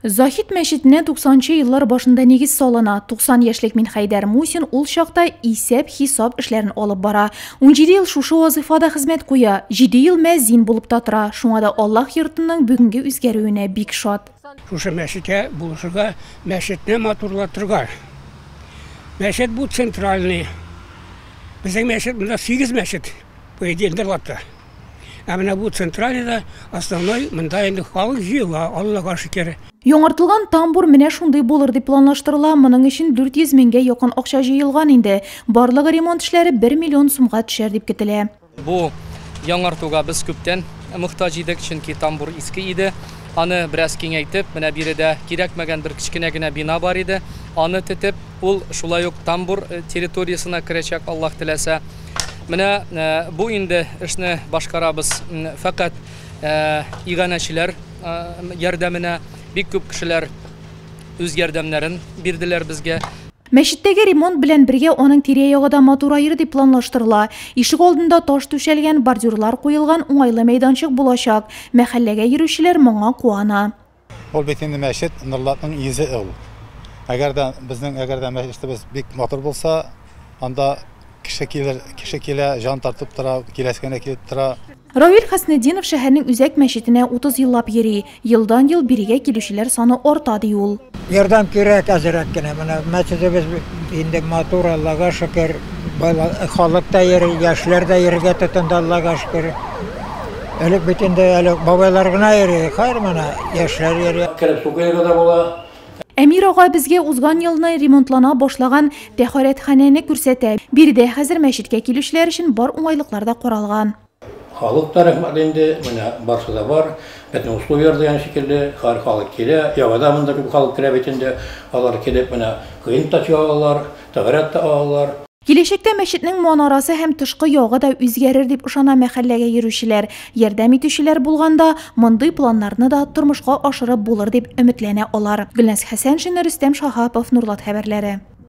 Заһид мәчетенә 90 нчы еллар башында нигез салына. 90 яшьлек Минхәйдәр Мусин ул чакта исәп-хисап эшләрен алып бара. 17 ел шушы вазыйфада хезмәт куя, җиде ел мәзин булып та тора. Шуңа да Аллаһ йортының бүгенге үзгәрүенә бик шат. Шушы мәчеткә булышырга, мәчетне матурлатырга. Мәчет бу центральный. Безнең мәчет монда сигез мәчет, по идее, Нурлатта. Ә менә бу центральныйда основной монда инде халык җыела, Аллага шөкер. Яңартылган тамбур менә шундый булыр дип планлаштырыла. Моның өчен 400 меңгә якын акча җыелган инде. Барлыгы ремонт эшләре 1 миллион сумга төшәр дип көтелә. Бу яңартуга без күптән мохтаҗ идек, чөнки тамбур иске иде. Аны бераз киңәйтеп, менә биредә кирәкмәгән бер кечкенә генә бина бар иде. Аны тетеп, ул шулай ук тамбур территориясенә керәчәк, Аллаһ теләсә. Менә бу инде эшне башкарабыз фәкать иганәчеләр ярдәменә. Бик күп кешеләр үз ярдәмнәрен бирделәр безгә. Мәчеттәге ремонт белән бергә аның тирә-ягы да матураер дип планлаштырыла. Ишек алдында таш түшәлгән, бордюрлар куелган уңайлы мәйданчык булачак. Мәхәлләгә йөрүчеләр моңа куана. Ул бит инде мәчет, Норлатның йөзе ул. Әгәр дә безнең әгәр дә мәчетебез бик матур булса, анда кеше килер, кеше килә, җан тартып тора, киләсе генә килеп тора. Равил Хәснетдинов шәһәрнең үзәк мәчетенә 30 еллап йөри. Елдан-ел бирегә килүчеләр саны арта, ди ул. Ярдәм кирәк әзрәк кенә. Менә мәчетебез инде матур, Аллага шөкер. Халык та йөри, яшьләр дә йөрергә тотынды, Аллага шөкер. Элек бит инде әле бабайлар гына йөри, хәер менә яшьләр йөри. Кереп су коерга да була. Әмир ага безгә узган елны ремонтлана башлаган тәһарәтханәне күрсәтә. Биредә хәзер мәчеткә килүчеләр өчен бар уңайлыклар да каралган. Халык та рәхмәтле инде, менә барсы да бар, бөтен условияләр дигән шикелле, хәзер халык килә, яңа да монда күп халык керә бит инде, алар килеп менә коенып та чыга алалар, тәһарәт тә алалар. Киләчәктә мәчетнең манарасы һәм тышкы ягы да үзгәрер дип ышана мәхәлләгә йөрүчеләр. Ярдәм итүчеләр булганда, мондый планнарны да тормышка ашырып булыр дип өметләнә алар. Гөлназ Хәсәншина, Рөстәм Шаһапов, Нурлат хәбәрләре.